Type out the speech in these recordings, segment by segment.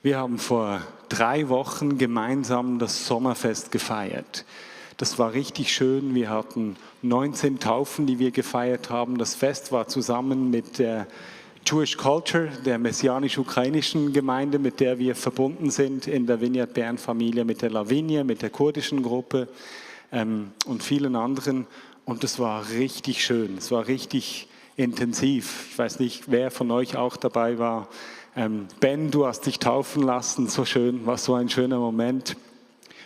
Wir haben vor 3 Wochen gemeinsam das Sommerfest gefeiert. Das war richtig schön. Wir hatten 19 Taufen, die wir gefeiert haben. Das Fest war zusammen mit der Jewish Culture, der messianisch-ukrainischen Gemeinde, mit der wir verbunden sind in der Vineyard Bern Familie, mit der Lavinia, mit der kurdischen Gruppe und vielen anderen. Und es war richtig schön. Es war richtig intensiv. Ich weiß nicht, wer von euch auch dabei war. Ben, du hast dich taufen lassen, so schön, war so ein schöner Moment.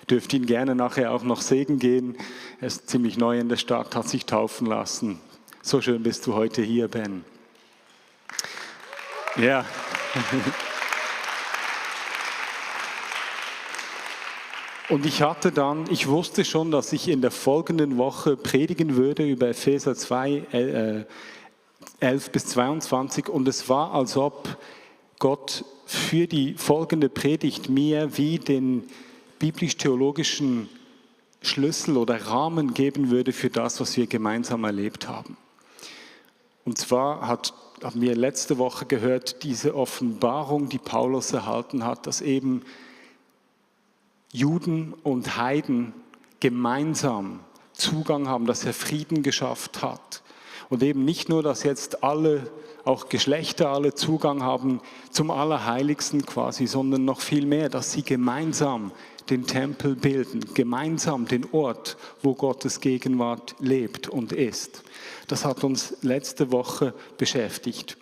Dürft ihn gerne nachher auch noch Segen gehen. Er ist ziemlich neu in der Stadt, hat sich taufen lassen. So schön bist du heute hier, Ben. Ja. Und ich wusste schon, dass ich in der folgenden Woche predigen würde über Epheser 2, 11 bis 22. Und es war, als ob Gott für die folgende Predigt mir wie den biblisch-theologischen Schlüssel oder Rahmen geben würde für das, was wir gemeinsam erlebt haben. Und zwar haben wir letzte Woche gehört, diese Offenbarung, die Paulus erhalten hat, dass eben Juden und Heiden gemeinsam Zugang haben, dass er Frieden geschafft hat. Und eben nicht nur, dass jetzt alle, auch Geschlechter, alle Zugang haben zum Allerheiligsten quasi, sondern noch viel mehr, dass sie gemeinsam den Tempel bilden, gemeinsam den Ort, wo Gottes Gegenwart lebt und ist. Das hat uns letzte Woche beschäftigt.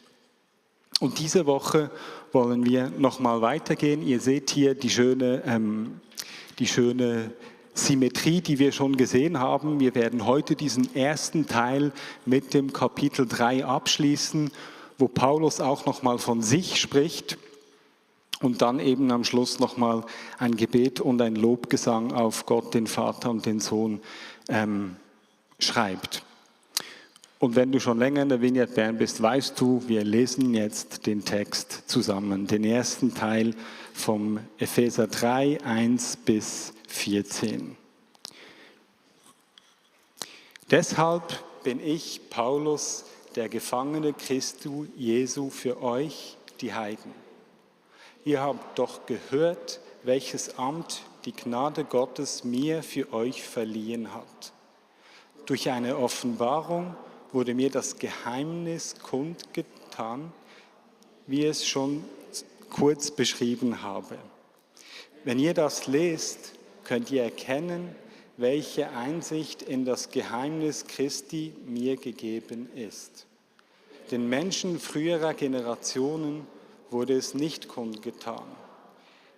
Und diese Woche wollen wir nochmal weitergehen. Ihr seht hier die schöne Symmetrie, die wir schon gesehen haben. Wir werden heute diesen ersten Teil mit dem Kapitel 3 abschließen, wo Paulus auch nochmal von sich spricht und dann eben am Schluss nochmal ein Gebet und ein Lobgesang auf Gott, den Vater und den Sohn schreibt. Und wenn du schon länger in der Vineyard Bern bist, weißt du, wir lesen jetzt den Text zusammen, den ersten Teil vom Epheser 3, 1 bis 14. Deshalb bin ich, Paulus, der Gefangene Christi Jesu für euch, die Heiden. Ihr habt doch gehört, welches Amt die Gnade Gottes mir für euch verliehen hat. Durch eine Offenbarung wurde mir das Geheimnis kundgetan, wie es schon kurz beschrieben habe. Wenn ihr das lest, könnt ihr erkennen, welche Einsicht in das Geheimnis Christi mir gegeben ist. Den Menschen früherer Generationen wurde es nicht kundgetan.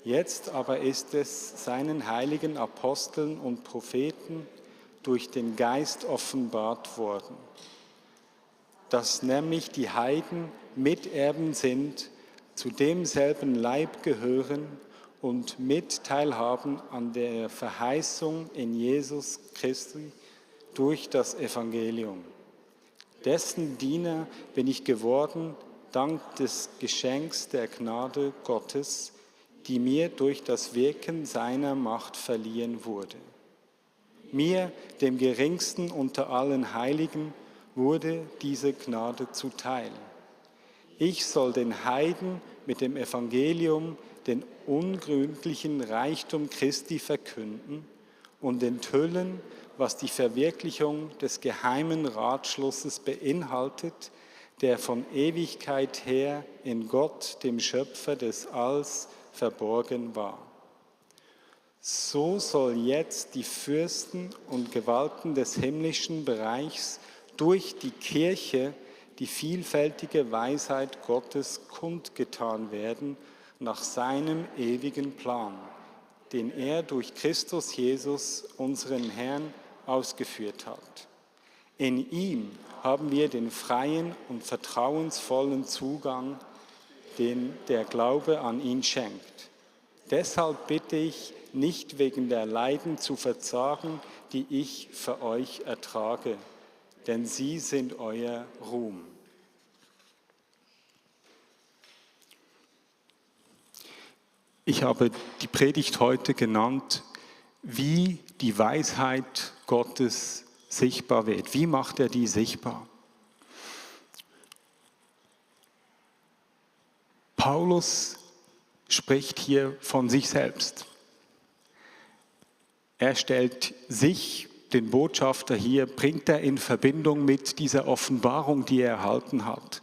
Jetzt aber ist es seinen heiligen Aposteln und Propheten durch den Geist offenbart worden, dass nämlich die Heiden Miterben sind, zu demselben Leib gehören und mitteilhaben an der Verheißung in Jesus Christi durch das Evangelium. Dessen Diener bin ich geworden, dank des Geschenks der Gnade Gottes, die mir durch das Wirken seiner Macht verliehen wurde. Mir, dem Geringsten unter allen Heiligen, wurde diese Gnade zuteil. Ich soll den Heiden mit dem Evangelium den ungründlichen Reichtum Christi verkünden und enthüllen, was die Verwirklichung des geheimen Ratschlusses beinhaltet, der von Ewigkeit her in Gott, dem Schöpfer des Alls, verborgen war. So soll jetzt die Fürsten und Gewalten des himmlischen Bereichs durch die Kirche die vielfältige Weisheit Gottes kundgetan werden nach seinem ewigen Plan, den er durch Christus Jesus, unseren Herrn, ausgeführt hat. In ihm haben wir den freien und vertrauensvollen Zugang, den der Glaube an ihn schenkt. Deshalb bitte ich, nicht wegen der Leiden zu verzagen, die ich für euch ertrage, denn sie sind euer Ruhm. Ich habe die Predigt heute genannt, wie die Weisheit Gottes sichtbar wird. Wie macht er die sichtbar? Paulus spricht hier von sich selbst. Er stellt sich, den Botschafter hier, bringt er in Verbindung mit dieser Offenbarung, die er erhalten hat.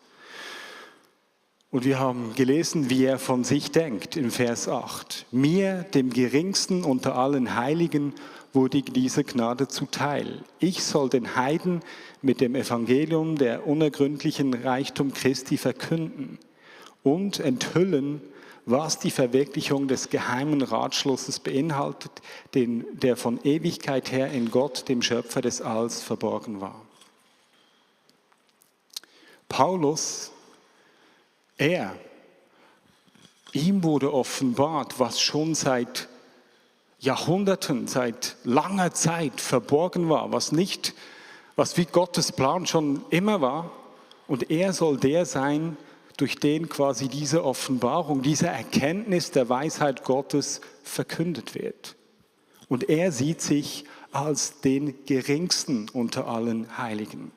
Und wir haben gelesen, wie er von sich denkt in Vers 8. Mir, dem Geringsten unter allen Heiligen, wurde diese Gnade zuteil. Ich soll den Heiden mit dem Evangelium der unergründlichen Reichtum Christi verkünden und enthüllen, was die Verwirklichung des geheimen Ratschlusses beinhaltet, der von Ewigkeit her in Gott, dem Schöpfer des Alls, verborgen war. Paulus, ihm wurde offenbart, was schon seit Jahrhunderten, seit langer Zeit verborgen war, was wie Gottes Plan schon immer war. Und er soll der sein, durch den quasi diese Offenbarung, diese Erkenntnis der Weisheit Gottes verkündet wird. Und er sieht sich als den Geringsten unter allen Heiligen.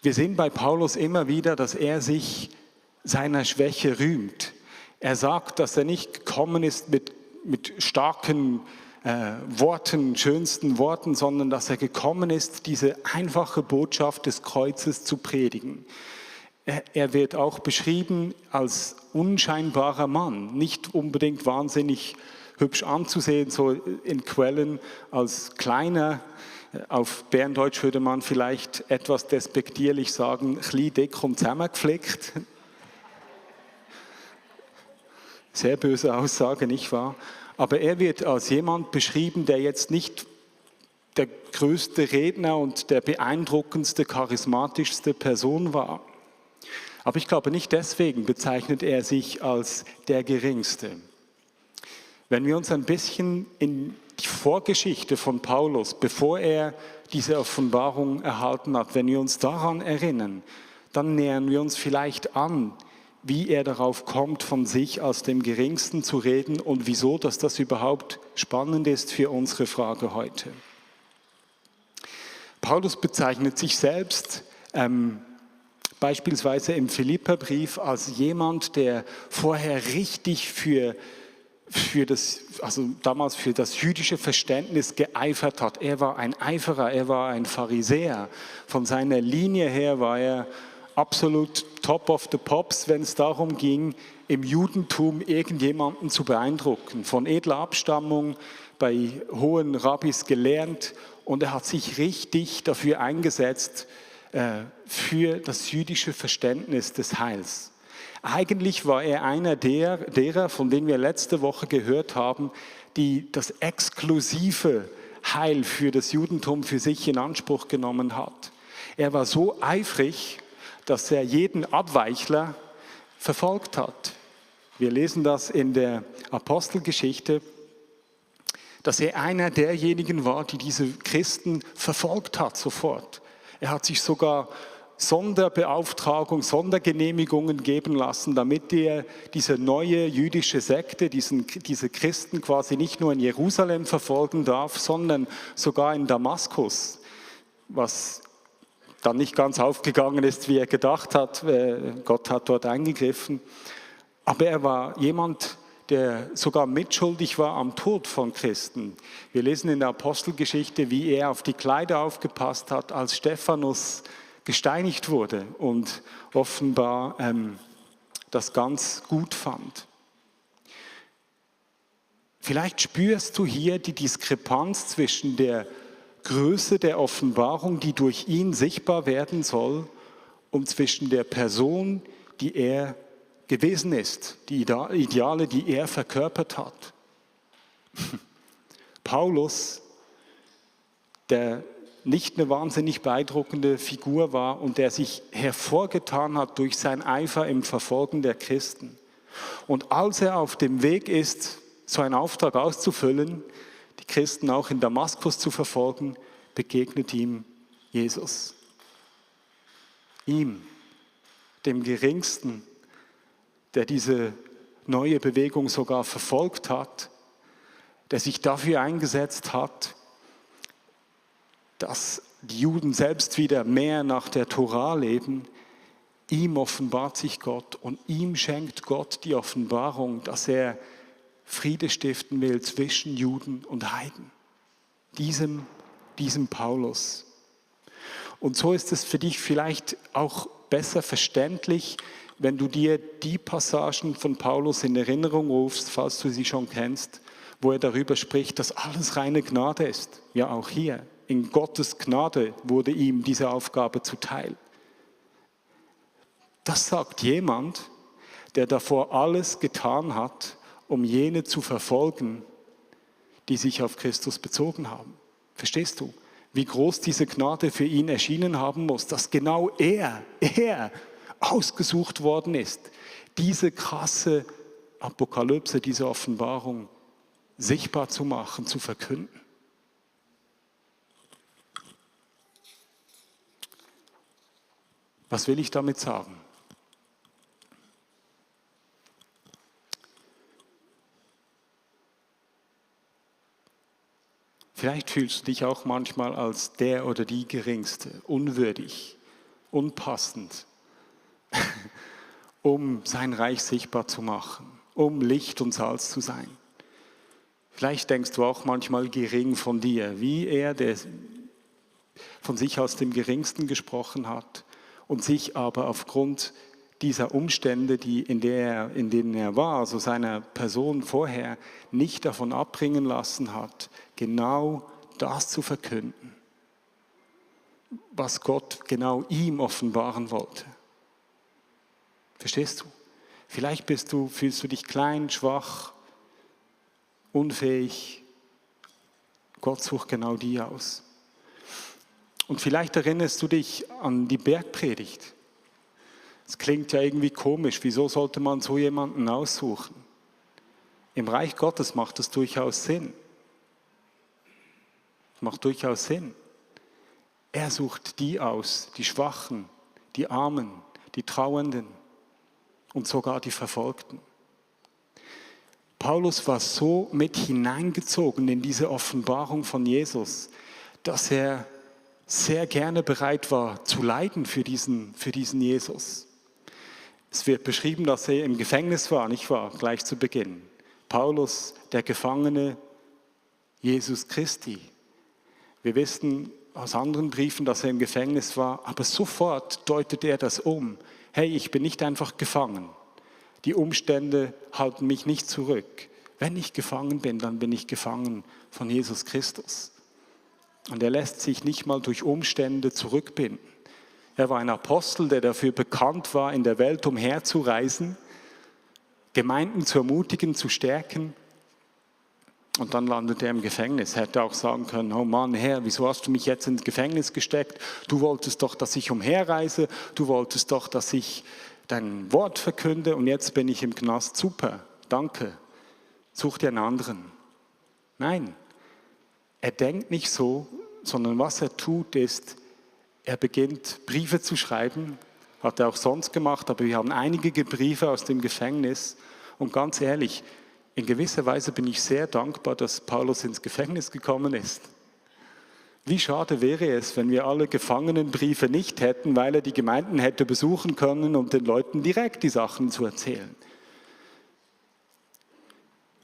Wir sehen bei Paulus immer wieder, dass er sich seiner Schwäche rühmt. Er sagt, dass er nicht gekommen ist mit starken Worten, schönsten Worten, sondern dass er gekommen ist, diese einfache Botschaft des Kreuzes zu predigen. Er wird auch beschrieben als unscheinbarer Mann, nicht unbedingt wahnsinnig hübsch anzusehen, so in Quellen als kleiner. Auf Berndeutsch würde man vielleicht etwas despektierlich sagen, chli dick und zusammengeflickt. Sehr böse Aussage, nicht wahr? Aber er wird als jemand beschrieben, der jetzt nicht der größte Redner und der beeindruckendste, charismatischste Person war. Aber ich glaube, nicht deswegen bezeichnet er sich als der Geringste. Wenn wir uns ein bisschen in die Vorgeschichte von Paulus, bevor er diese Offenbarung erhalten hat, wenn wir uns daran erinnern, dann nähern wir uns vielleicht an, wie er darauf kommt, von sich als dem Geringsten zu reden und wieso, dass das überhaupt spannend ist für unsere Frage heute. Paulus bezeichnet sich selbst beispielsweise im Philipperbrief als jemand, der vorher richtig damals für das jüdische Verständnis geeifert hat. Er war ein Eiferer, er war ein Pharisäer. Von seiner Linie her war er absolut top of the pops, wenn es darum ging, im Judentum irgendjemanden zu beeindrucken. Von edler Abstammung, bei hohen Rabbis gelernt, und er hat sich richtig dafür eingesetzt, für das jüdische Verständnis des Heils. Eigentlich war er einer derer, von denen wir letzte Woche gehört haben, die das exklusive Heil für das Judentum für sich in Anspruch genommen hat. Er war so eifrig, dass er jeden Abweichler verfolgt hat. Wir lesen das in der Apostelgeschichte, dass er einer derjenigen war, die diese Christen verfolgt hat sofort. Er hat sich sogar Sonderbeauftragung, Sondergenehmigungen geben lassen, damit er diese neue jüdische Sekte, diese Christen quasi nicht nur in Jerusalem verfolgen darf, sondern sogar in Damaskus, was dann nicht ganz aufgegangen ist, wie er gedacht hat. Gott hat dort eingegriffen. Aber er war jemand, der sogar mitschuldig war am Tod von Christen. Wir lesen in der Apostelgeschichte, wie er auf die Kleider aufgepasst hat, als Stephanus gesteinigt wurde und offenbar das ganz gut fand. Vielleicht spürst du hier die Diskrepanz zwischen der Größe der Offenbarung, die durch ihn sichtbar werden soll, und zwischen der Person, die er gewesen ist, die Ideale, die er verkörpert hat. Paulus, der nicht eine wahnsinnig beeindruckende Figur war und der sich hervorgetan hat durch sein Eifer im Verfolgen der Christen. Und als er auf dem Weg ist, so einen Auftrag auszufüllen, die Christen auch in Damaskus zu verfolgen, begegnet ihm Jesus. Ihm, dem Geringsten, der diese neue Bewegung sogar verfolgt hat, der sich dafür eingesetzt hat, dass die Juden selbst wieder mehr nach der Tora leben. Ihm offenbart sich Gott und ihm schenkt Gott die Offenbarung, dass er Friede stiften will zwischen Juden und Heiden. Diesem Paulus. Und so ist es für dich vielleicht auch besser verständlich, wenn du dir die Passagen von Paulus in Erinnerung rufst, falls du sie schon kennst, wo er darüber spricht, dass alles reine Gnade ist. Ja, auch hier. In Gottes Gnade wurde ihm diese Aufgabe zuteil. Das sagt jemand, der davor alles getan hat, um jene zu verfolgen, die sich auf Christus bezogen haben. Verstehst du, wie groß diese Gnade für ihn erschienen haben muss, dass genau er ausgesucht worden ist, diese krasse Apokalypse, diese Offenbarung sichtbar zu machen, zu verkünden. Was will ich damit sagen? Vielleicht fühlst du dich auch manchmal als der oder die Geringste, unwürdig, unpassend, um sein Reich sichtbar zu machen, um Licht und Salz zu sein. Vielleicht denkst du auch manchmal gering von dir, wie er, der von sich als dem Geringsten gesprochen hat und sich aber aufgrund dieser Umstände, in denen er war, also seiner Person vorher, nicht davon abbringen lassen hat, genau das zu verkünden, was Gott genau ihm offenbaren wollte. Verstehst du? Vielleicht fühlst du dich klein, schwach, unfähig. Gott sucht genau die aus. Und vielleicht erinnerst du dich an die Bergpredigt. Es klingt ja irgendwie komisch. Wieso sollte man so jemanden aussuchen? Im Reich Gottes macht es durchaus Sinn. Macht durchaus Sinn. Er sucht die aus, die Schwachen, die Armen, die Trauernden und sogar die Verfolgten. Paulus war so mit hineingezogen in diese Offenbarung von Jesus, dass er sehr gerne bereit war zu leiden für diesen Jesus. Es wird beschrieben, dass er im Gefängnis war, nicht wahr? Gleich zu Beginn. Paulus, der Gefangene Jesus Christi. Wir wissen aus anderen Briefen, dass er im Gefängnis war, aber sofort deutet er das um. Hey, ich bin nicht einfach gefangen. Die Umstände halten mich nicht zurück. Wenn ich gefangen bin, dann bin ich gefangen von Jesus Christus. Und er lässt sich nicht mal durch Umstände zurückbinden. Er war ein Apostel, der dafür bekannt war, in der Welt umherzureisen, Gemeinden zu ermutigen, zu stärken. Und dann landet er im Gefängnis. Er hätte auch sagen können, oh Mann, Herr, wieso hast du mich jetzt ins Gefängnis gesteckt? Du wolltest doch, dass ich umherreise. Du wolltest doch, dass ich dein Wort verkünde. Und jetzt bin ich im Knast. Super, danke. Such dir einen anderen. Nein, er denkt nicht so, sondern was er tut ist, er beginnt Briefe zu schreiben. Hat er auch sonst gemacht, aber wir haben einige Briefe aus dem Gefängnis. Und ganz ehrlich, in gewisser Weise bin ich sehr dankbar, dass Paulus ins Gefängnis gekommen ist. Wie schade wäre es, wenn wir alle Gefangenenbriefe nicht hätten, weil er die Gemeinden hätte besuchen können, um den Leuten direkt die Sachen zu erzählen.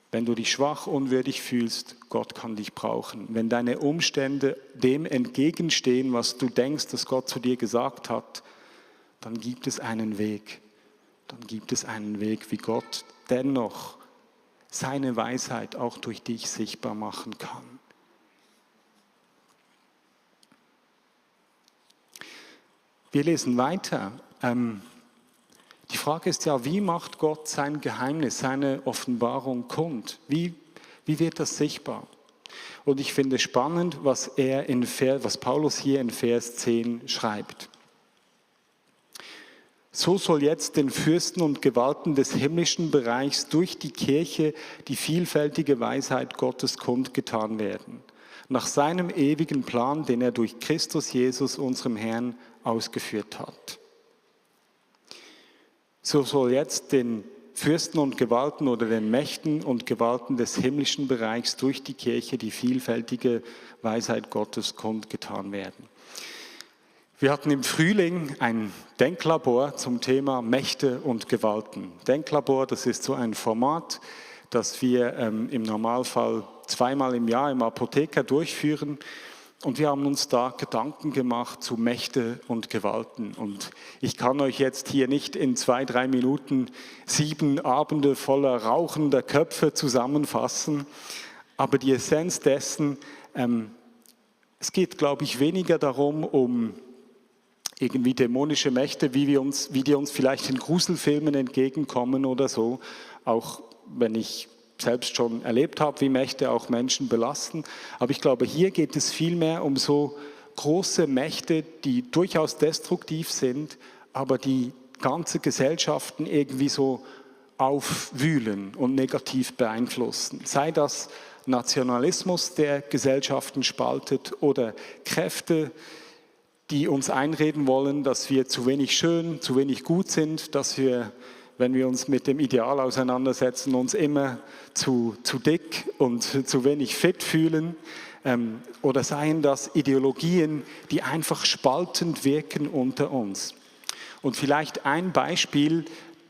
Wenn du dich schwach, unwürdig fühlst, Gott kann dich brauchen. Wenn deine Umstände dem entgegenstehen, was du denkst, dass Gott zu dir gesagt hat, dann gibt es einen Weg. Dann gibt es einen Weg, wie Gott dennoch seine Weisheit auch durch dich sichtbar machen kann. Wir lesen weiter. Die Frage ist ja, wie macht Gott sein Geheimnis, seine Offenbarung kund? Wie wird das sichtbar? Und ich finde spannend, was Paulus hier in Vers 10 schreibt. So soll jetzt den Fürsten und Gewalten des himmlischen Bereichs durch die Kirche die vielfältige Weisheit Gottes kundgetan werden, nach seinem ewigen Plan, den er durch Christus Jesus, unserem Herrn, ausgeführt hat. So soll jetzt den Fürsten und Gewalten oder den Mächten und Gewalten des himmlischen Bereichs durch die Kirche die vielfältige Weisheit Gottes kundgetan werden. Wir hatten im Frühling ein Denklabor zum Thema Mächte und Gewalten. Denklabor, das ist so ein Format, das wir im Normalfall zweimal im Jahr im Apotheker durchführen. Und wir haben uns da Gedanken gemacht zu Mächte und Gewalten. Und ich kann euch jetzt hier nicht in 2-3 Minuten 7 Abende voller rauchender Köpfe zusammenfassen. Aber die Essenz dessen, es geht, glaube ich, weniger darum, um irgendwie dämonische Mächte, wie die uns vielleicht in Gruselfilmen entgegenkommen oder so, auch wenn ich selbst schon erlebt habe, wie Mächte auch Menschen belasten. Aber ich glaube, hier geht es vielmehr um so große Mächte, die durchaus destruktiv sind, aber die ganze Gesellschaften irgendwie so aufwühlen und negativ beeinflussen. Sei das Nationalismus, der Gesellschaften spaltet, oder Kräfte, die uns einreden wollen, dass wir zu wenig schön, zu wenig gut sind, dass wir, wenn wir uns mit dem Ideal auseinandersetzen, uns immer zu dick und zu wenig fit fühlen. Oder seien das Ideologien, die einfach spaltend wirken unter uns. Und vielleicht ein Beispiel,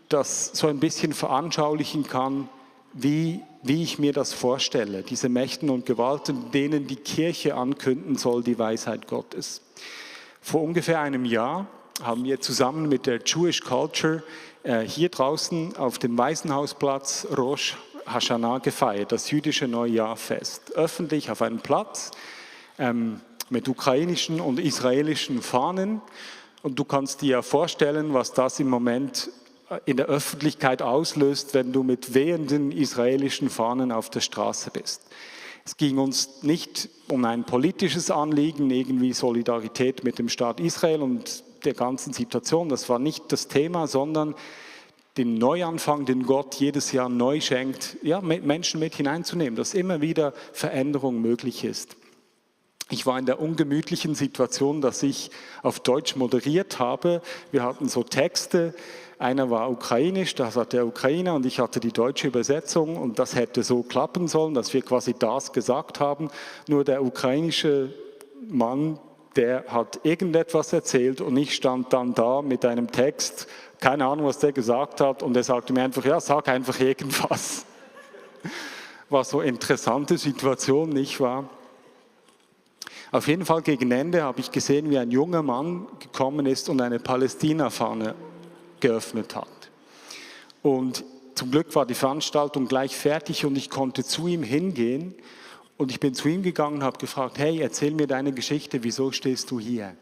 das so ein bisschen veranschaulichen kann, wie ich mir das vorstelle, diese Mächten und Gewalten, denen die Kirche ankünden soll, die Weisheit Gottes. Vor ungefähr einem Jahr haben wir zusammen mit der Jewish Culture hier draußen auf dem Waisenhausplatz Rosh Hashanah gefeiert, das jüdische Neujahrfest. Öffentlich auf einem Platz mit ukrainischen und israelischen Fahnen. Und du kannst dir ja vorstellen, was das im Moment in der Öffentlichkeit auslöst, wenn du mit wehenden israelischen Fahnen auf der Straße bist. Es ging uns nicht um ein politisches Anliegen, irgendwie Solidarität mit dem Staat Israel und der ganzen Situation. Das war nicht das Thema, sondern den Neuanfang, den Gott jedes Jahr neu schenkt, ja, Menschen mit hineinzunehmen, dass immer wieder Veränderung möglich ist. Ich war in der ungemütlichen Situation, dass ich auf Deutsch moderiert habe. Wir hatten so Texte. Einer war ukrainisch, das hat der Ukrainer, und ich hatte die deutsche Übersetzung, und das hätte so klappen sollen, dass wir quasi das gesagt haben. Nur der ukrainische Mann, der hat irgendetwas erzählt und ich stand dann da mit einem Text, keine Ahnung, was der gesagt hat, und er sagte mir einfach, ja, sag einfach irgendwas. War so eine interessante Situation, nicht wahr? Auf jeden Fall gegen Ende habe ich gesehen, wie ein junger Mann gekommen ist und eine Palästina-Fahne geöffnet hat. Und zum Glück war die Veranstaltung gleich fertig und ich konnte zu ihm hingehen. Und ich bin zu ihm gegangen und habe gefragt, hey, erzähl mir deine Geschichte, wieso stehst du hier?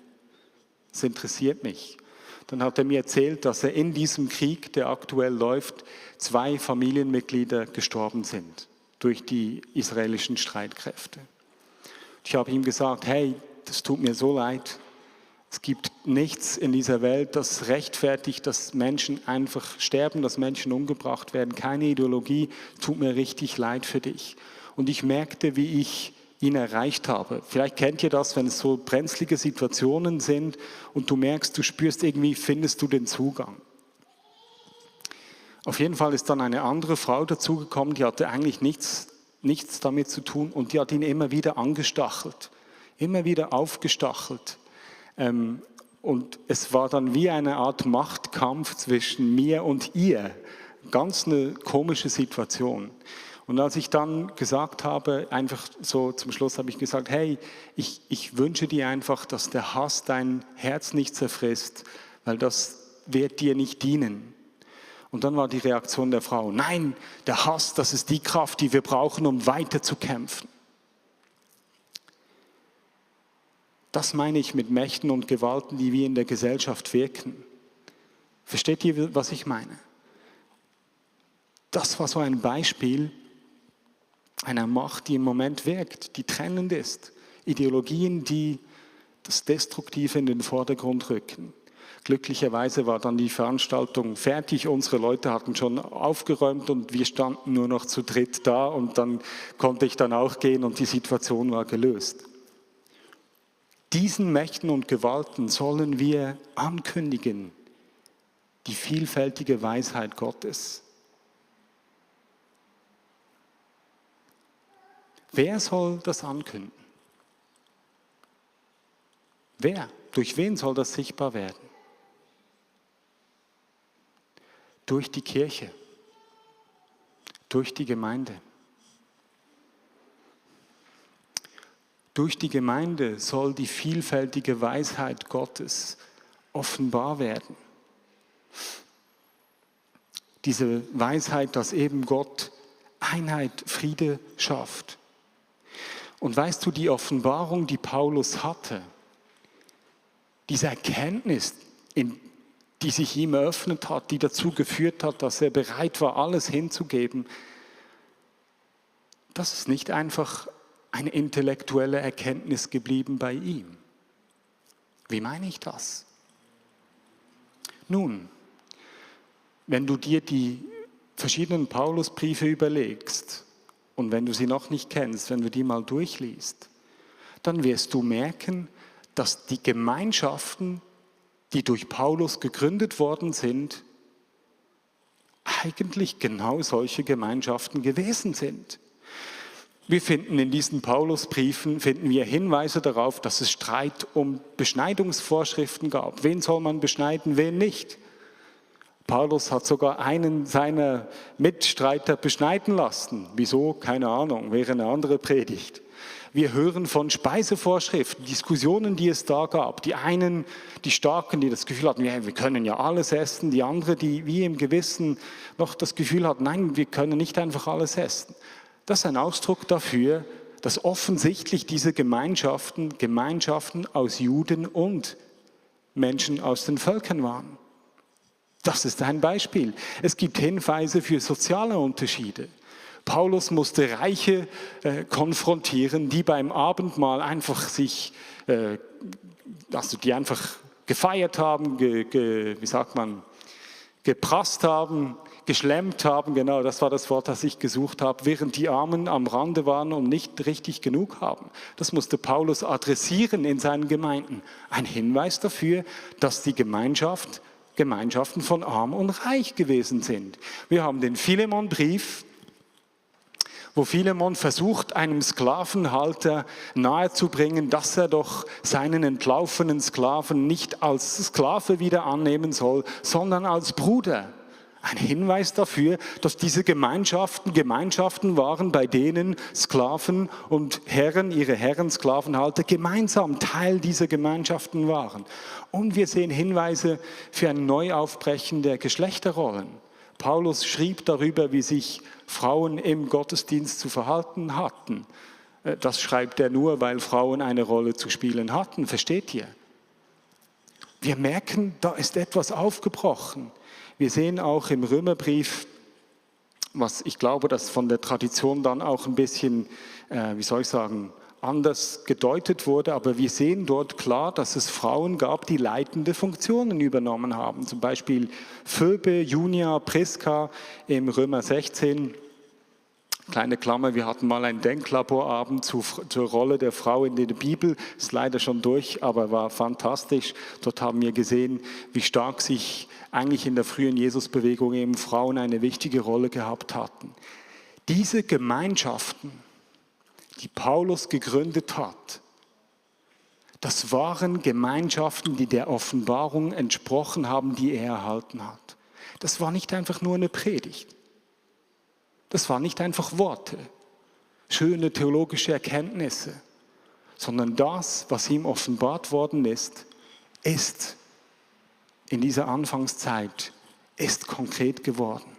Das interessiert mich. Dann hat er mir erzählt, dass er in diesem Krieg, der aktuell läuft, 2 Familienmitglieder gestorben sind durch die israelischen Streitkräfte. Ich habe ihm gesagt, hey, das tut mir so leid. Es gibt nichts in dieser Welt, das rechtfertigt, dass Menschen einfach sterben, dass Menschen umgebracht werden. Keine Ideologie, tut mir richtig leid für dich. Und ich merkte, wie ich ihn erreicht habe. Vielleicht kennt ihr das, wenn es so brenzlige Situationen sind und du merkst, du spürst irgendwie, findest du den Zugang. Auf jeden Fall ist dann eine andere Frau dazugekommen, die hatte eigentlich nichts damit zu tun, und die hat ihn immer wieder angestachelt, immer wieder aufgestachelt. Und es war dann wie eine Art Machtkampf zwischen mir und ihr. Ganz eine komische Situation. Und als ich dann gesagt habe, einfach so zum Schluss habe ich gesagt, hey, ich wünsche dir einfach, dass der Hass dein Herz nicht zerfrisst, weil das wird dir nicht dienen. Und dann war die Reaktion der Frau, nein, der Hass, das ist die Kraft, die wir brauchen, um weiter zu kämpfen. Das meine ich mit Mächten und Gewalten, die wir in der Gesellschaft wirken. Versteht ihr, was ich meine? Das war so ein Beispiel einer Macht, die im Moment wirkt, die trennend ist. Ideologien, die das Destruktive in den Vordergrund rücken. Glücklicherweise war dann die Veranstaltung fertig, unsere Leute hatten schon aufgeräumt und wir standen nur noch zu dritt da, und dann konnte ich dann auch gehen und die Situation war gelöst. Diesen Mächten und Gewalten sollen wir ankündigen, die vielfältige Weisheit Gottes. Wer soll das ankündigen? Wer? Durch wen soll das sichtbar werden? Durch die Kirche, durch die Gemeinde. Durch die Gemeinde soll die vielfältige Weisheit Gottes offenbar werden. Diese Weisheit, dass eben Gott Einheit, Friede schafft. Und weißt du, die Offenbarung, die Paulus hatte, diese Erkenntnis, die sich ihm eröffnet hat, die dazu geführt hat, dass er bereit war, alles hinzugeben, das ist nicht einfach eine intellektuelle Erkenntnis geblieben bei ihm. Wie meine ich das? Nun, wenn du dir die verschiedenen Paulusbriefe überlegst und wenn du sie noch nicht kennst, wenn du die mal durchliest, dann wirst du merken, dass die Gemeinschaften, die durch Paulus gegründet worden sind, eigentlich genau solche Gemeinschaften gewesen sind. Wir finden in diesen Paulusbriefen Hinweise darauf, dass es Streit um Beschneidungsvorschriften gab. Wen soll man beschneiden, wen nicht? Paulus hat sogar einen seiner Mitstreiter beschneiden lassen. Wieso? Keine Ahnung, wäre eine andere Predigt. Wir hören von Speisevorschriften, Diskussionen, die es da gab. Die einen, die Starken, die das Gefühl hatten, ja, wir können ja alles essen. Die anderen, die wie im Gewissen noch das Gefühl hatten, nein, wir können nicht einfach alles essen. Das ist ein Ausdruck dafür, dass offensichtlich diese Gemeinschaften aus Juden und Menschen aus den Völkern waren. Das ist ein Beispiel. Es gibt Hinweise für soziale Unterschiede. Paulus musste Reiche konfrontieren, die beim Abendmahl einfach die einfach gefeiert haben, geprasst haben, geschlemmt haben, genau, das war das Wort, das ich gesucht habe, während die Armen am Rande waren und nicht richtig genug haben. Das musste Paulus adressieren in seinen Gemeinden. Ein Hinweis dafür, dass die Gemeinschaften von Arm und Reich gewesen sind. Wir haben den Philemon-Brief, wo Philemon versucht, einem Sklavenhalter nahezubringen, dass er doch seinen entlaufenen Sklaven nicht als Sklave wieder annehmen soll, sondern als Bruder. Ein Hinweis dafür, dass diese Gemeinschaften waren, bei denen Sklaven und Herren, ihre Herren, Sklavenhalter, gemeinsam Teil dieser Gemeinschaften waren. Und wir sehen Hinweise für ein Neuaufbrechen der Geschlechterrollen. Paulus schrieb darüber, wie sich Frauen im Gottesdienst zu verhalten hatten. Das schreibt er nur, weil Frauen eine Rolle zu spielen hatten. Versteht ihr? Wir merken, da ist etwas aufgebrochen. Wir sehen auch im Römerbrief, was ich glaube, dass von der Tradition dann auch ein bisschen, anders gedeutet wurde, aber wir sehen dort klar, dass es Frauen gab, die leitende Funktionen übernommen haben. Zum Beispiel Phoebe, Junia, Priska im Römer 16. Kleine Klammer, wir hatten mal einen Denklaborabend zur Rolle der Frau in der Bibel, ist leider schon durch, aber war fantastisch. Dort haben wir gesehen, wie stark sich eigentlich in der frühen Jesusbewegung eben Frauen eine wichtige Rolle gehabt hatten. Diese Gemeinschaften, die Paulus gegründet hat, das waren Gemeinschaften, die der Offenbarung entsprochen haben, die er erhalten hat. Das war nicht einfach nur eine Predigt. Das waren nicht einfach Worte, schöne theologische Erkenntnisse, sondern das, was ihm offenbart worden ist in dieser Anfangszeit, ist konkret geworden.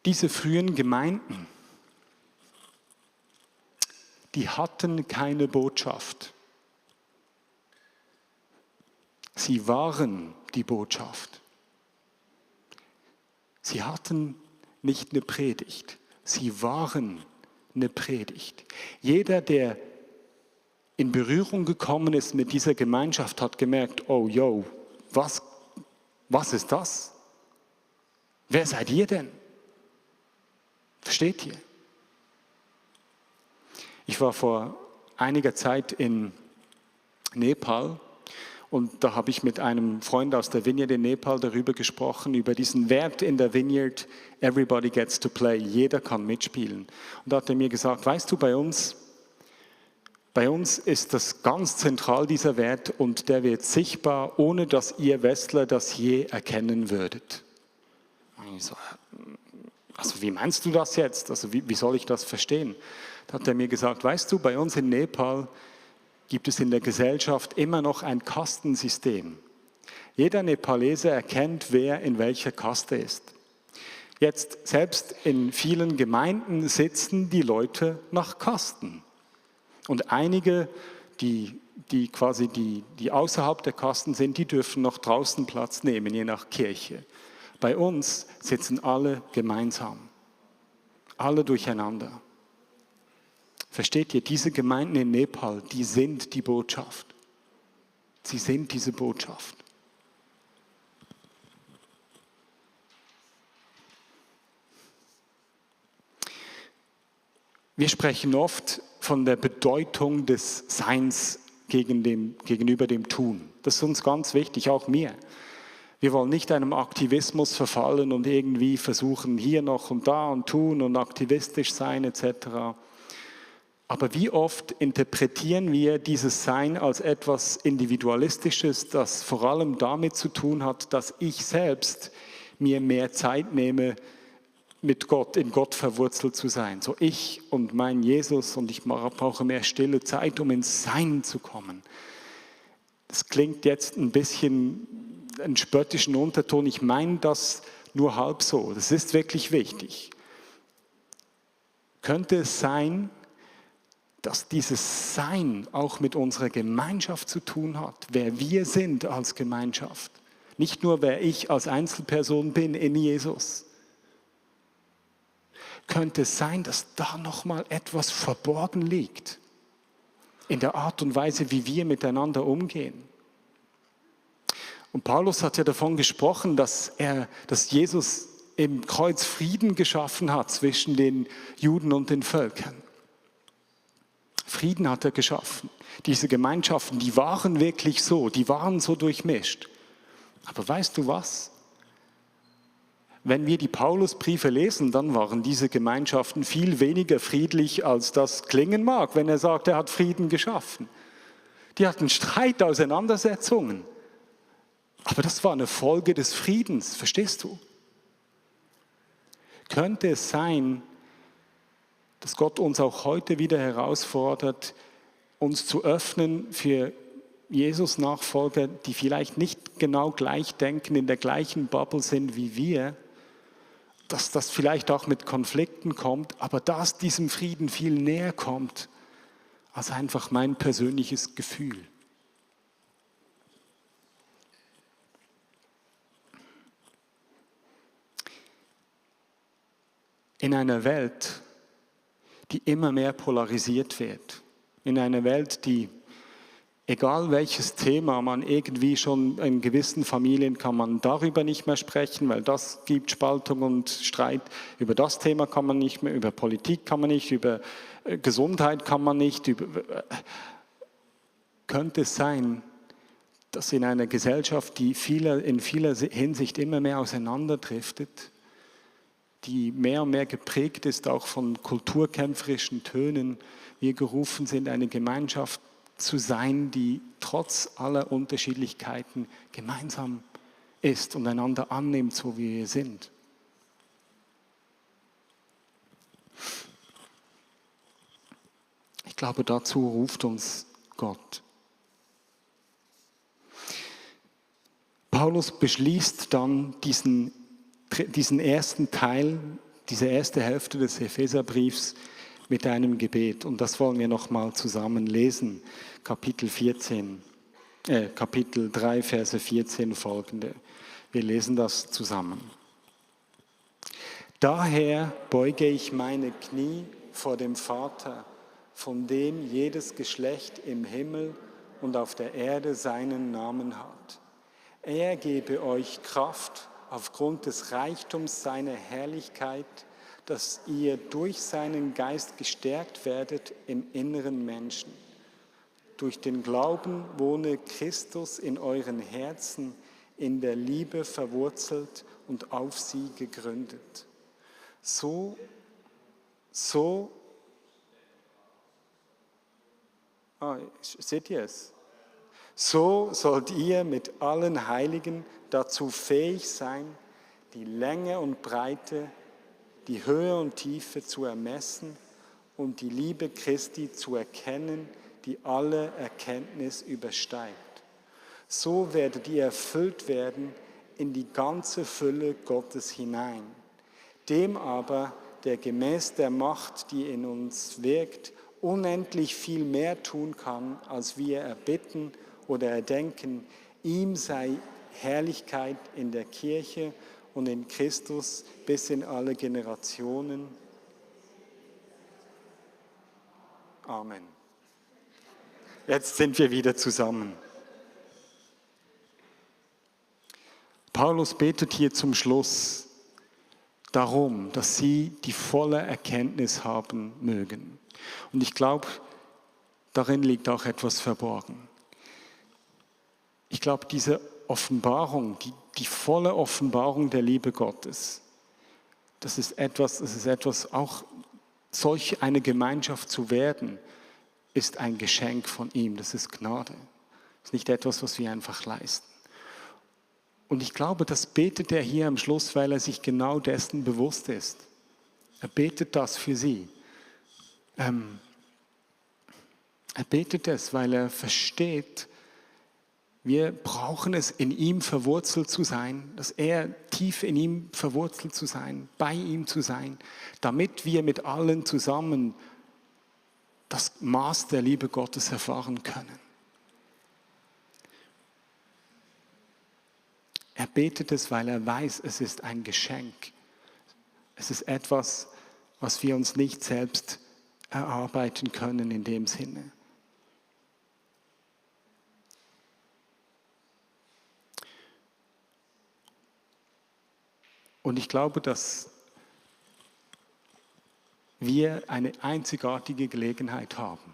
Diese frühen Gemeinden, die hatten keine Botschaft. Sie waren die Botschaft. Sie hatten nicht eine Predigt, sie waren eine Predigt. Jeder, der in Berührung gekommen ist mit dieser Gemeinschaft, hat gemerkt, oh, was ist das? Wer seid ihr denn? Versteht ihr? Ich war vor einiger Zeit in Nepal. Und da habe ich mit einem Freund aus der Vineyard in Nepal darüber gesprochen, über diesen Wert in der Vineyard, everybody gets to play, jeder kann mitspielen. Und da hat er mir gesagt, weißt du, bei uns Bei uns ist das ganz zentral, dieser Wert, und der wird sichtbar, ohne dass ihr Westler das je erkennen würdet. Und ich so, also wie meinst du das jetzt? Also wie soll ich das verstehen? Da hat er mir gesagt, weißt du, bei uns in Nepal gibt es in der Gesellschaft immer noch ein Kastensystem. Jeder Nepalese erkennt, wer in welcher Kaste ist. Jetzt, selbst in vielen Gemeinden sitzen die Leute nach Kasten. Und einige, die außerhalb der Kasten sind, die dürfen noch draußen Platz nehmen, je nach Kirche. Bei uns sitzen alle gemeinsam, alle durcheinander. Versteht ihr, diese Gemeinden in Nepal, die sind die Botschaft. Sie sind diese Botschaft. Wir sprechen oft von der Bedeutung des Seins gegenüber dem Tun. Das ist uns ganz wichtig, auch mir. Wir wollen nicht einem Aktivismus verfallen und irgendwie versuchen, hier noch und da und tun und aktivistisch sein etc. Aber wie oft interpretieren wir dieses Sein als etwas Individualistisches, das vor allem damit zu tun hat, dass ich selbst mir mehr Zeit nehme, mit Gott, in Gott verwurzelt zu sein. So ich und mein Jesus, und ich brauche mehr stille Zeit, um ins Sein zu kommen. Das klingt jetzt ein bisschen einen spöttischen Unterton. Ich meine das nur halb so. Das ist wirklich wichtig. Könnte es sein, dass dieses Sein auch mit unserer Gemeinschaft zu tun hat, wer wir sind als Gemeinschaft. Nicht nur, wer ich als Einzelperson bin in Jesus. Könnte es sein, dass da nochmal etwas verborgen liegt in der Art und Weise, wie wir miteinander umgehen. Und Paulus hat ja davon gesprochen, dass Jesus im Kreuz Frieden geschaffen hat zwischen den Juden und den Völkern. Frieden hat er geschaffen. Diese Gemeinschaften, die waren wirklich so, die waren so durchmischt. Aber weißt du was? Wenn wir die Paulusbriefe lesen, dann waren diese Gemeinschaften viel weniger friedlich, als das klingen mag, wenn er sagt, er hat Frieden geschaffen. Die hatten Streit, Auseinandersetzungen. Aber das war eine Folge des Friedens, verstehst du? Könnte es sein, dass Gott uns auch heute wieder herausfordert, uns zu öffnen für Jesus-Nachfolger, die vielleicht nicht genau gleich denken, in der gleichen Bubble sind wie wir, dass das vielleicht auch mit Konflikten kommt, aber dass diesem Frieden viel näher kommt, als einfach mein persönliches Gefühl. In einer Welt, die immer mehr polarisiert wird, in einer Welt, die, egal welches Thema man irgendwie schon in gewissen Familien kann man darüber nicht mehr sprechen, weil das gibt Spaltung und Streit. Über das Thema kann man nicht mehr, über Politik kann man nicht, über Gesundheit kann man nicht. Könnte es sein, dass in einer Gesellschaft, die in vieler Hinsicht immer mehr auseinanderdriftet, die mehr und mehr geprägt ist auch von kulturkämpferischen Tönen, wir gerufen sind, eine Gemeinschaft zu sein, die trotz aller Unterschiedlichkeiten gemeinsam ist und einander annimmt, so wie wir sind. Ich glaube, dazu ruft uns Gott. Paulus beschließt dann diesen ersten Teil, diese erste Hälfte des Epheserbriefs mit einem Gebet. Und das wollen wir nochmal zusammen lesen. Kapitel 3, Verse 14 folgende. Wir lesen das zusammen. Daher beuge ich meine Knie vor dem Vater, von dem jedes Geschlecht im Himmel und auf der Erde seinen Namen hat. Er gebe euch Kraft aufgrund des Reichtums seiner Herrlichkeit, dass ihr durch seinen Geist gestärkt werdet im inneren Menschen. Durch den Glauben wohne Christus in euren Herzen, in der Liebe verwurzelt und auf sie gegründet. So Seht ihr es? So sollt ihr mit allen Heiligen dazu fähig sein, die Länge und Breite, die Höhe und Tiefe zu ermessen und die Liebe Christi zu erkennen, die alle Erkenntnis übersteigt. So werdet ihr erfüllt werden in die ganze Fülle Gottes hinein. Dem aber, der gemäß der Macht, die in uns wirkt, unendlich viel mehr tun kann, als wir erbitten oder erdenken, ihm sei Herrlichkeit in der Kirche und in Christus bis in alle Generationen. Amen. Jetzt sind wir wieder zusammen. Paulus betet hier zum Schluss darum, dass sie die volle Erkenntnis haben mögen. Und ich glaube, darin liegt auch etwas verborgen. Ich glaube, diese Offenbarung, die volle Offenbarung der Liebe Gottes, das ist etwas, auch solch eine Gemeinschaft zu werden, ist ein Geschenk von ihm, das ist Gnade. Das ist nicht etwas, was wir einfach leisten. Und ich glaube, das betet er hier am Schluss, weil er sich genau dessen bewusst ist. Er betet das für sie. Er betet es, weil er versteht, wir brauchen es, in ihm verwurzelt zu sein, dass er tief in ihm verwurzelt zu sein, bei ihm zu sein, damit wir mit allen zusammen das Maß der Liebe Gottes erfahren können. Er betet es, weil er weiß, es ist ein Geschenk. Es ist etwas, was wir uns nicht selbst erarbeiten können in dem Sinne. Und ich glaube, dass wir eine einzigartige Gelegenheit haben,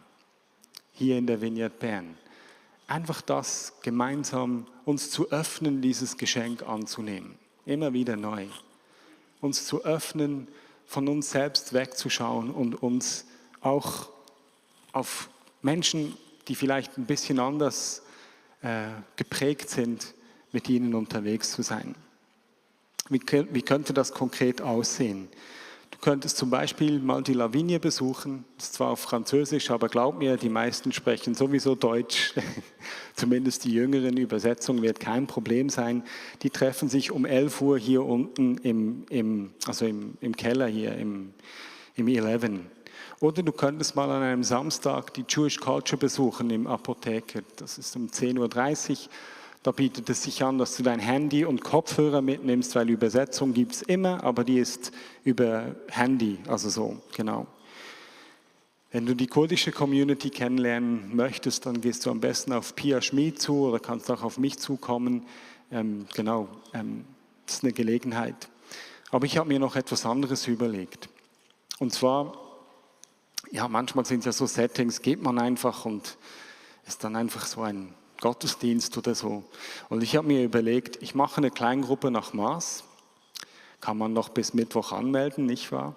hier in der Vineyard Bern, einfach das gemeinsam uns zu öffnen, dieses Geschenk anzunehmen, immer wieder neu. Uns zu öffnen, von uns selbst wegzuschauen und uns auch auf Menschen, die vielleicht ein bisschen anders geprägt sind, mit ihnen unterwegs zu sein. Wie könnte das konkret aussehen? Du könntest zum Beispiel mal die Lavinie besuchen, das ist zwar auf Französisch, aber glaub mir, die meisten sprechen sowieso Deutsch, zumindest die jüngeren Übersetzungen wird kein Problem sein. Die treffen sich um 11 Uhr hier unten im Keller hier, im 11. Oder du könntest mal an einem Samstag die Jewish Culture besuchen im Apotheker, das ist um 10.30 Uhr. Da bietet es sich an, dass du dein Handy und Kopfhörer mitnimmst, weil Übersetzung gibt es immer, aber die ist über Handy, also so, genau. Wenn du die kurdische Community kennenlernen möchtest, dann gehst du am besten auf Pia Schmid zu oder kannst auch auf mich zukommen. Das ist eine Gelegenheit. Aber ich habe mir noch etwas anderes überlegt. Und zwar, ja, manchmal sind es ja so Settings, geht man einfach und ist dann einfach so ein Gottesdienst oder so. Und ich habe mir überlegt, ich mache eine Kleingruppe nach Maß. Kann man noch bis Mittwoch anmelden, nicht wahr?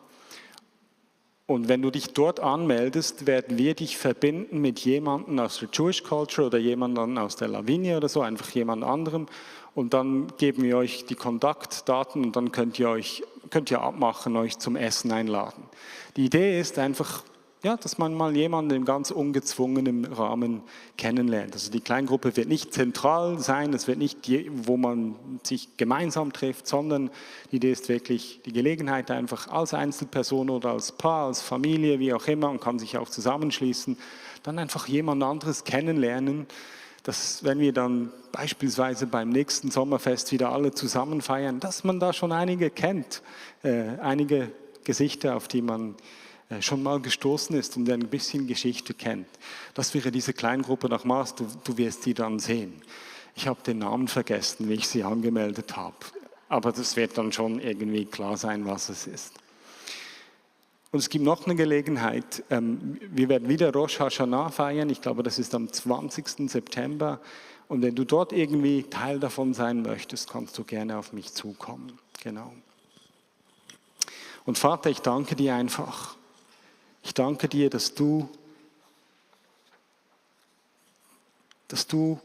Und wenn du dich dort anmeldest, werden wir dich verbinden mit jemandem aus der Jewish Culture oder jemandem aus der Lavinie oder so, einfach jemand anderem. Und dann geben wir euch die Kontaktdaten und dann könnt ihr abmachen, euch zum Essen einladen. Die Idee ist einfach, ja, dass man mal jemanden in ganz ungezwungenem Rahmen kennenlernt. Also die Kleingruppe wird nicht zentral sein, es wird nicht, wo man sich gemeinsam trifft, sondern die Idee ist wirklich die Gelegenheit einfach als Einzelperson oder als Paar, als Familie, wie auch immer, und kann sich auch zusammenschließen, dann einfach jemand anderes kennenlernen, dass wenn wir dann beispielsweise beim nächsten Sommerfest wieder alle zusammen feiern, dass man da schon einige kennt, einige Gesichter, auf die man schon mal gestoßen ist und ein bisschen Geschichte kennt. Das wäre diese Kleingruppe nach Maß, du wirst die dann sehen. Ich habe den Namen vergessen, wie ich sie angemeldet habe, aber das wird dann schon irgendwie klar sein, was es ist. Und es gibt noch eine Gelegenheit, wir werden wieder Rosh Hashanah feiern, ich glaube, das ist am 20. September. Und wenn du dort irgendwie Teil davon sein möchtest, kannst du gerne auf mich zukommen. Genau. Und Vater, ich danke dir einfach. Ich danke dir, dass du dass du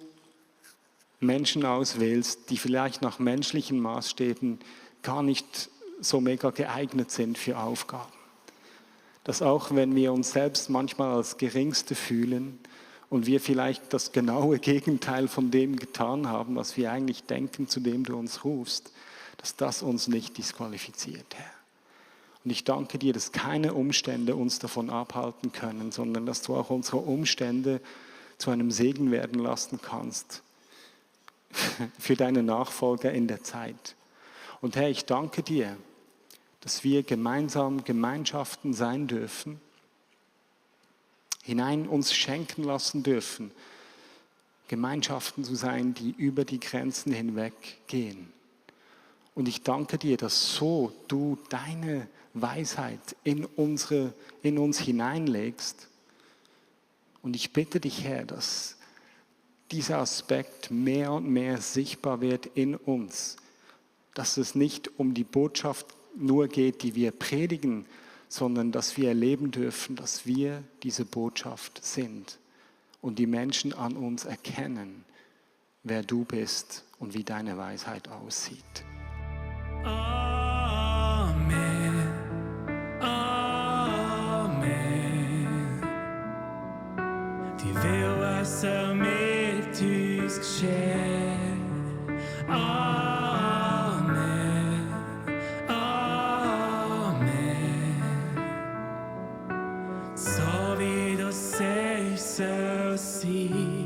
Menschen auswählst, die vielleicht nach menschlichen Maßstäben gar nicht so mega geeignet sind für Aufgaben. Dass auch wenn wir uns selbst manchmal als Geringste fühlen und wir vielleicht das genaue Gegenteil von dem getan haben, was wir eigentlich denken, zu dem du uns rufst, dass das uns nicht disqualifiziert, Herr. Und ich danke dir, dass keine Umstände uns davon abhalten können, sondern dass du auch unsere Umstände zu einem Segen werden lassen kannst für deine Nachfolger in der Zeit. Und Herr, ich danke dir, dass wir gemeinsam Gemeinschaften sein dürfen, hinein uns schenken lassen dürfen, Gemeinschaften zu sein, die über die Grenzen hinweg gehen. Und ich danke dir, dass so du deine Weisheit in uns hineinlegst. Und ich bitte dich, Herr, dass dieser Aspekt mehr und mehr sichtbar wird in uns, dass es nicht um die Botschaft nur geht, die wir predigen, sondern dass wir erleben dürfen, dass wir diese Botschaft sind und die Menschen an uns erkennen, wer du bist und wie deine Weisheit aussieht. Amen, Amen. Die will, was mit uns geschehen. Amen, Amen. So wie du sagst, soll sein.